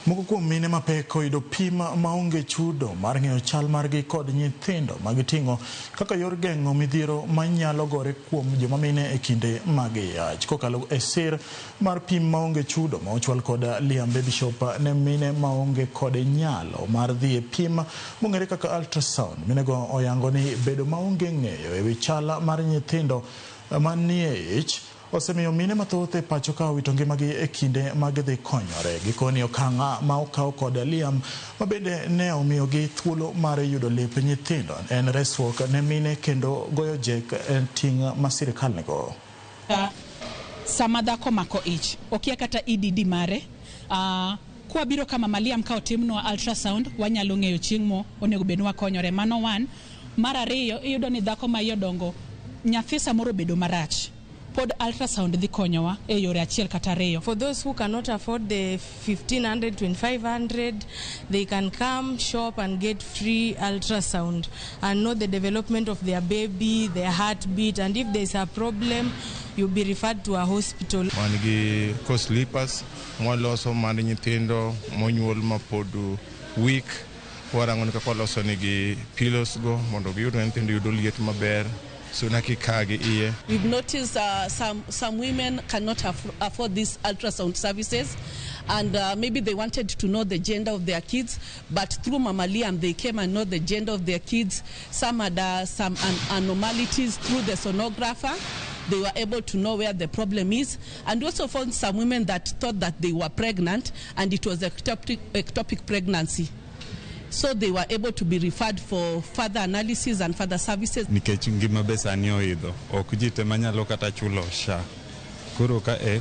Moko kuom mine mapek oyudo pim maonge chudo mar ng'eyo chal margi kod nyithindo magiting'o kaka yor geng'o midhiero manyalo gore kuom joma mine e kinde mag yach. Kokalo e sir mar pim maonge chudo ma ochwal kod Liam Baby Shop ne mine maonge kod nyalo mar dhi e pim mong'ere kaka ultrasound. Minego oyango ni bedo maonge ng'eyo ewi chal mar nyithindo manie ich osemiyo mine mathoth e pacho ka owito ngimagi e kinde ma gidhi konyore. Gikoni okang' ma okaw kod Liam ma bende ne omiyogi thuolo mar yudo lep nyithindo en resruok ne mine kendo goyo jek en ting' ma sirikal nigo. Sama dhako omako ich, okia kata EDD mare. Kwabiro ka Mama Liam ka otimnwa ultrasound, wanyalo ng'eyo chieng' mo onego bed ni wakonyore. Mano one. Mar ariyo, iyudo ni dhako ma iye odongo, nyathi samoro obedo marach. Pod ultrasound dhi konyowa e yore achiel kata ariyo. For those who cannot afford the 1500, 2500, they can come shop and get free ultrasound and know the development of their baby, their heartbeat, and if there's a problem, you'll be referred to a hospital. Wan gi co-sleepers mwaloso mar nyithindo monyuol mapod weak. Warango ni kaka waloso nigi pillows go mondo giyud ni nyithindo yudo liet maber, suna kik kagi iye. We've noticed some women cannot afford these ultrasound services, and maybe they wanted to know the gender of their kids, but through Mama Liam they came and know the gender of their kids. Some had some anomalies through the sonographer. They were able to know where the problem is, and we also found some women that thought that they were pregnant, and it was ectopic pregnancy. So they were able to be referred for further analysis and further services. Nikech ngima be sani oidho, ok ji te manyalo kata chulo SHA. Koro ka e